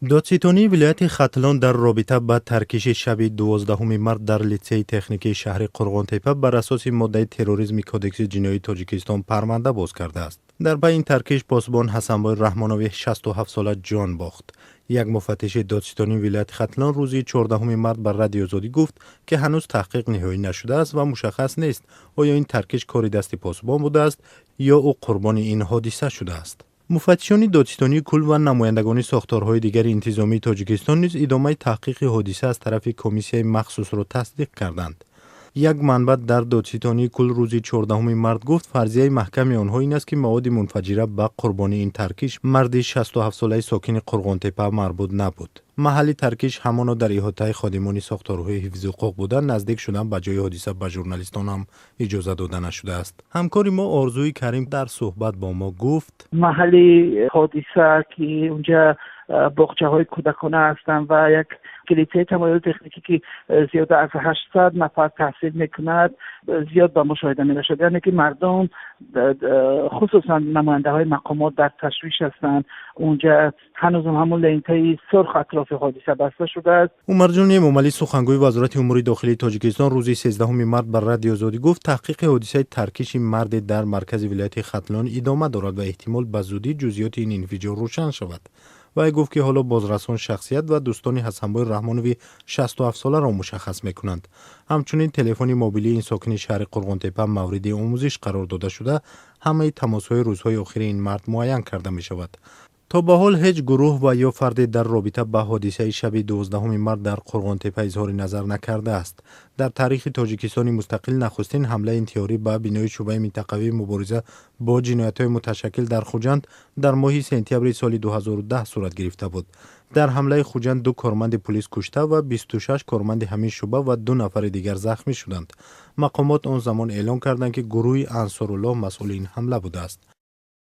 Додситонии вилояти Хатлон дар робита ба таркиши шаби 12 март дар литсеи техникии шаҳри Қурғонтепа бар асоси моддаи терроризми Кодекси ҷиноии Тоҷикистон парванда боз кардааст. Дар пай ин таркиш посбон Ҳасанбой Раҳмонови 67сола ҷон бохт. Як муфаттиши додситонии вилояти Хатлон рӯзи 14 март ба Радиои Озодӣ гуфт, ки ҳанӯз таҳқиқ ниҳоӣ нашудааст ва мушаххас нест, оё ин таркиш кори дасти посбон будааст ё ӯ қурбони ин ҳодиса шудааст. Муфаттишони додситонии кул ва намояндагони сохторҳои дигари интизомии Тоҷикистон низ идомаи таҳқиқи ҳодиса аз тарафи комиссияи махсусро тасдиқ карданд. Як манбаъ дар додситонии кул рӯзи 14 март гуфт, фарзияи маҳками онҳо ин аст, ки маводи мунфаҷира ба қурбони ин таркиш, марди 67солаи сокини Қурғонтепа, марбут набуд. Маҳалли таркиш ҳамоно дар иҳотаи ходимони сохторҳои ҳифзи ҳуқуқ буда, наздик шудан ба ҷои ҳодиса ба журналистон ҳам иҷоза дода нашудааст. Ҳамкори мо Орзуи Карим дар суҳбат бо мо гуфт: Маҳалли ҳодиса, ки унҷа боғчаҳои кӯдакона ҳастанд ва як литсеи тамоюли техникӣ, ки зиёда аз 800 нафар таҳсил мекунад, зиёд ба мушоҳида мерасад. Яъне ки мардум, хусусан намояндаҳои мақомот, дар ташвиш ҳастанд. Унҷа ҳанӯзам ҳамон лентаи сурх атрофи ҳодиса баста шудааст. Умарҷон Эмомалӣ, сухангӯи Вазорати умури дохилии Тоҷикистон, рӯзи 13 март ба Радиои Озодӣ гуфт, таҳқиқи ҳодисаи таркиши марде дар маркази вилояти Хатлон идома дорад ва эҳтимол ба зудӣ ҷузъиёти ин инфиҷор рӯшан шавад. Вай гуфт, ки ҳоло бозрасон шахсият ва дӯстони Ҳасанбой Раҳмонови 67соларо мушаххас мекунанд. Ҳамчунин телефони мобилии ин сокини шаҳри Қурғонтепа мавриди омӯзиш қарор дода шуда, ҳамаи тамосҳои рӯзҳои охири ин мард муайян карда мешавад. То ба ҳол ҳеҷ гурӯҳ ва ё фарде дар робита ба ҳодисаи шаби 12 март дар Қурғонтепа изҳори назар накардааст. Дар таърихи Тоҷикистони мустақил нахустин ҳамлаи интиҳорӣ ба бинои шӯъбаи минтақавии мубориза бо ҷиноятҳои муташаккил дар Хуҷанд дар моҳи сентябри соли 2010 сурат гирифта буд. Дар ҳамлаи Хуҷанд ду корманди пулис кушта ва 26 корманди ҳамин шӯъба ва ду нафари дигар захмӣ шуданд. Мақомот он замон эълон карданд, ки гурӯҳи Ансоруллоҳ масъули ин ҳамла будааст.